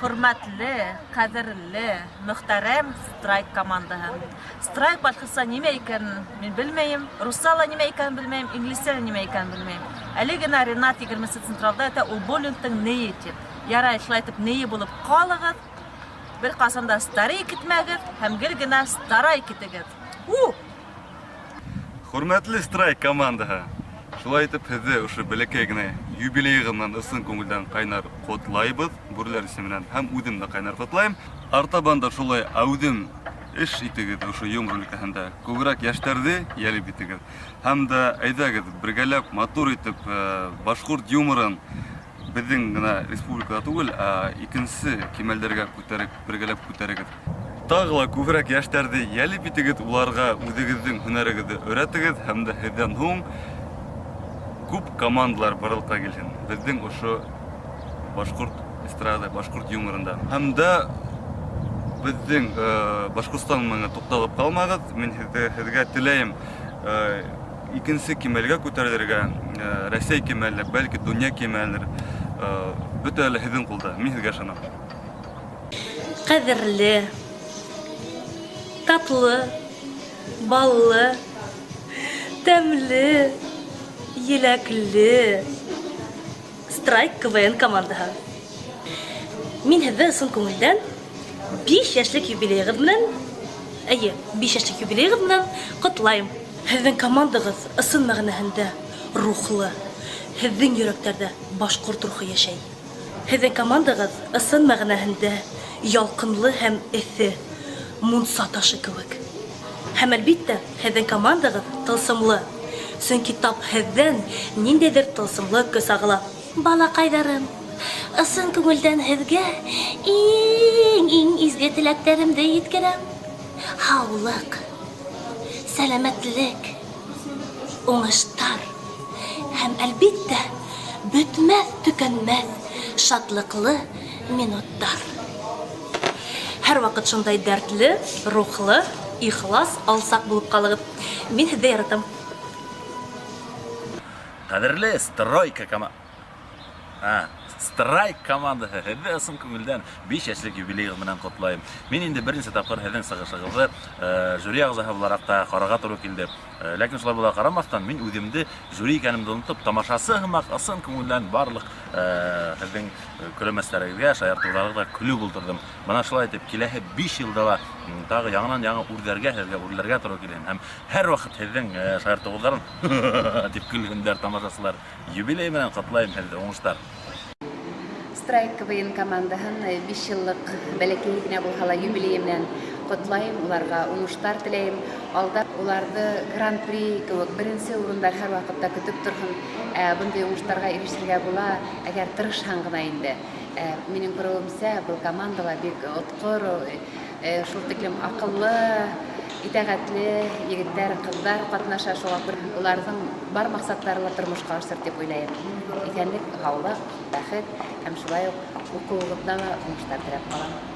Хөрмәтле, ҡәҙерле, мөхтәрәм Страйк командаһы. Страйк башҡортса нимә икәнен мин белмәйем, русса ла нимә икәнен белмәйем, инглизсә лә нимә икәнен белмәйем. Әле генә Ренат егерменсе централда әйтә, ул буллингтың ние тип. Ярай, шулай итеп ние булып ҡалығыҙ. Бер ҡасан да старик итмәгеҙ һәм гел генә старайк итегеҙ. У! Хөрмәтле Страйк командаһы! Шулай итеп, һеҙҙе ошо бәләкәй генә юбилейығыҙ менән ысын күңелдән ҡайнар ҡотлайбыҙ, бүреләр исеменән һәм үҙем дә ҡайнар ҡотлайым. Артабан да шулай әүҙем эш итегеҙ ошо юмор өлкәһендә. Күберәк йәштәрҙе йәлеп итегеҙ. Һәм дә әйҙәгеҙ, бергәләп матур итеп башҡорт юморын Беҙҙең генә республикада түгел, ә икенсе кимәлдәргә күтәреп, бергәләп күтәрегеҙ. Тағы ла күберәк йәштәрҙе йәлеп итегеҙ, уларға үҙегеҙҙең һөнәрегеҙҙе өйрәтегеҙ һәм дә һеҙҙән һуң күп командалар барлыҡҡа килһен. Беҙҙең ошо башҡорт эстрада, башҡорт юморында. Һәм дә беҙҙең Башҡортостан менән туҡталып ҡалмағыҙ. Мин һеҙҙе, һеҙгә теләйем икенсе кимәлгә күтәрелергә, Рәсәй кимәленә, бәлки донъя кимәленер. Бөтә әле һеҙҙең ҡулда. Мин һеҙгә ышанам. Ҡәҙерле, татлы, баллы, тәмле, еләкле. Страйк КВН командаһы. Мин һеҙҙе ысын күңелдән 5 йәшлек юбилейығыҙ менән, әйе, 5 йәшлек юбилейығыҙ менән ҡотлайым. Һеҙҙең командағыҙ ысын мәғәнәһендә рухлы. Һеҙҙең йөрәктәрҙә башҡорт рухы йәшәй. Һеҙҙең командағыҙ ысын мәғәнәһендә ялҡынлы һәм эҫе, мунса ташы кеүек. Һәм, әлбиттә, һеҙҙең командағыҙ тылсымлы, сөнки тап һеҙҙән ниндәйҙер тылсымлы көс ағыла. Балаҡайҙарым, ысын күңелдән һеҙгә иң-иң изге теләктәремде еткерәм. Һаулыҡ, сәләмәтлек, уңыштар һәм, әлбиттә, бөтмәҫ-төкәнмәҫ шатлыҡлы минуттар. Һәрвакыт шундай дәртле, рухлы, ихлас, алсак булып калыгыз. Мин һеҙҙе яратам. Кадерле Стройка кома А, Страйк командаһы, һеҙҙе ысын күңелдән 5 йәшлек юбилейығыҙ менән ҡотлайым. Мин инде бер нисә тапҡыр һеҙҙең сығышығыҙҙы жюри ағзаһы булараҡ та ҡарарға тура килде. Ләкин шулай була ҡарамаҫтан, мин үҙемде жюри икәнемде онотоп, тамашасы һымаҡ ысын күңелдән барлыҡ һеҙҙең көләмәсләрегеҙгә, шаяртыуҙарығыҙға көлөп ултырҙым. Бына шулай итеп, киләһе 5 йылда ла тағы яңынан-яңы үрҙәргә һеҙгә үрләргә тура килһен һәм һәр ваҡыт һеҙҙең шаяртыуығыҙҙан дип көлһендәр тамашасылар. Юбилей менән ҡотлайым һеҙҙе, уңыштар! Страйк КВН командаһын 5 еллык бәләкәй генә булһа ла юбилее менән котлайым, уларга уңыштар теләйем. Алда уларҙы гран-при кеүек беренсе урындар һәр вакытта көтөп торһон. Ә бындай уңыштарға ирешергә була, әгәр тырышһаң ғына инде. Ә минең күреүемсә, был команда ла бик отҡор, шул тиклем аҡыллы, итәгатьле егеттәр, ҡыҙҙар ҡатнаша, шуға күрә уларҙың бар маҡсаттары ла тормошҡа ашыр дип уйлайым. Иҫәнлек, һаулыҡ, бәхет һәм шулай уҡ уҡыуығыҙҙа ла уңыштар теләп ҡалам.